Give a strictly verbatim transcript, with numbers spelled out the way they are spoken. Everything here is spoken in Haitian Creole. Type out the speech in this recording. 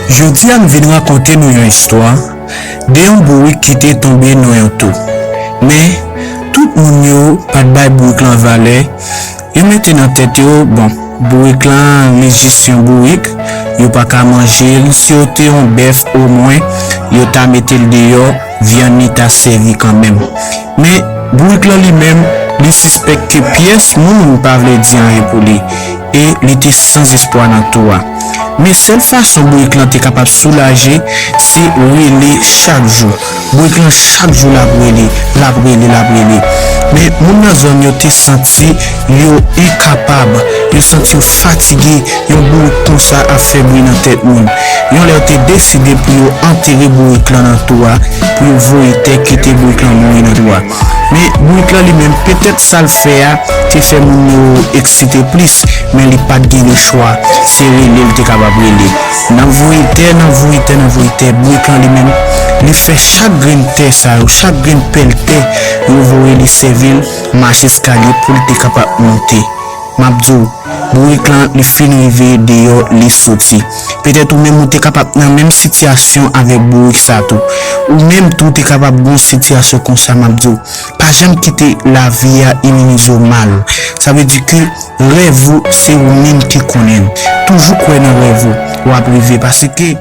Jodi a m vin rakonte nou yon istwa de yon bourik ki te tonbe nan yon twou. Men, tout moun yo pa t bay bourik lan valè. Yo mete nan tèt yo, bon, bourik lan, li jis yon bourik, yo pa ka manje l. Si yo te yon bèf, omwen, yo ta mete l deyò, vyann li ta sèvi kanmenm. Men, bourik lan li menm, li sispèk ke pyès moun pa vle di anyen pou li, e li te san zespwa nan twou a. Men sèl fason bourik lan te kapab soulaje, se rele chak jou. Bourik lan chak jou l ap rele, l ap rele, l ap rele. Men moun nan zòn yo te santi yo enkapab, yo santi yo fatige, yon bourik konsa ap fè bri nan tèt moun. Yon lè yo te deside pou yo antere bourik lan nan twou a, pou yo voye tè kite bourik lan mouri nan twou a. Men bourik lan li menm, petèt sa l fè a te fè moun yo eksite plis, men li pa t gen lechwa, se rele l te kapab rele. N ap voye tè, n ap voye tè, n ap voye tè, bourik lan li menm, li fè chak grenn tè sa yo, chak grenn pèl tè yo voye li sèvi l mach eskalye pou l te kapab monte. M ap di w, bourik lan li fin rive deyò, li soti. Petèt ou menm ou te kapab nan menm sitiyasyon avèk bourik sa tou. Ou menm tou te kapab gen yon sitiyasyon konsa, m ap di w. Pa janm kite lavi a iminize w mal. Sa vle di ke rèv ou se ou menm ki konnen l. Toujou kwè nan rèv ou, w ap rive. Paske